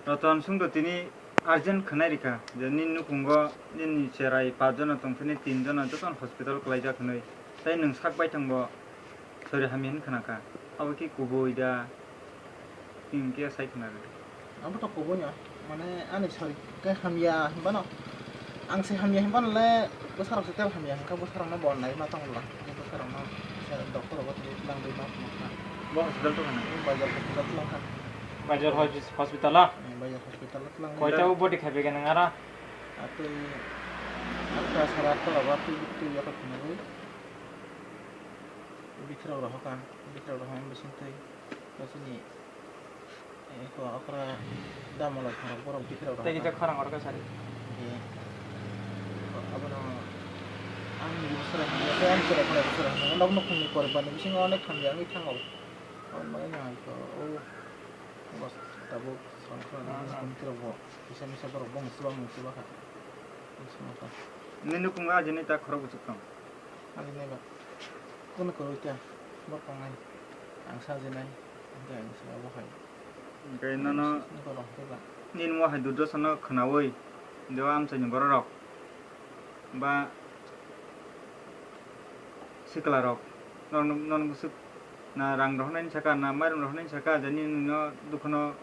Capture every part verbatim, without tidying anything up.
Roton, chwngno tini urgent khwnai rikha je nini nukhungo nini cherai pach jona tongthani, tin jona jotono hospital kwlaijak hwnwi, tei nwng sak baithang bo sori hamya hwn khwnakha. Abo khe kubui da? Hinkhe sai khwnarw. Abo to kubui no, mane ani sori khe hamya hinbano. Ang se hamya hinbano le, bwsarok se tei hamya hinkha, bwsarokno bo nai ma tongla. Bwsarokno se doctor rogo tini twlang dui ma tongkha. Bo hospital to khana? Bajar hospital twlang kha. Bajar hos-, hospital o? Hmm, Bajar hospital o twlang. Koita o body khai phaikha nwng aro? Atwi atta sara atta rogo atwi twi yakhai phunugwi. Bikrok rohokha, bikrok rohokma bisingtwi bosini. Eko okra damolo khorok borok bikrok rok. Tei kisa khorang orok sari. Ye. Abono ang ni bwswra hamya, tei ang chwrai khorok bwswra hamya. Nok nok khungni poribar ni bisingo onek hamya wngwi thango. Omo wngkha o bos tabuk songkha ni bisingo borok bo kisa misa borok bong chuba mung chuba kha. Nini nukhungo ajinai ta khorok bwswk tong? Ajinai ba. Kunu kwrwi ta. Bo tongnai. Ang sajinai. Hwnkhe ang se obo hai. Hwnkhe nono nini mohai Durdosono khwnaui, do amchaini bororok ba siklarok, nono, nono bwswk na rang rohornani saka, na mairum rohornani saka, je nini no dukhono.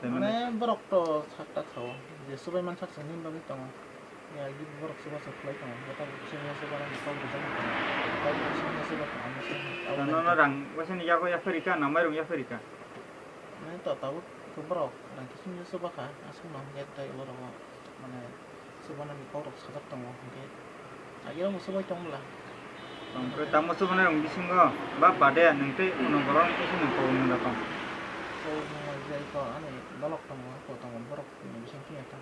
Mane borok to sak tak sao, je subai man sak sini bagwi tongo. Ya, borok suba sak khlai tongo, bo tabuk sini suba nang kok rijak tongo. Tabuk sini suba tongo, ano sini. Ano no rang, wasini yago yaphari ka, na mairum yaphari ka. Mane to tabuk borok rang kisini suba kha, aswk no hwnkhe tei borok. Mane, chubanani kokrok sajak tongo, hwnkhe agirokbo chubai tong bwla. Tongkhe tamo chubanai rokni bisingo ba bade nwng tei kuno borok khe nwng kok nung da tong? Kok nung jai kho, ani dolok tongo, kok tongo, borok ni bising phiya ta.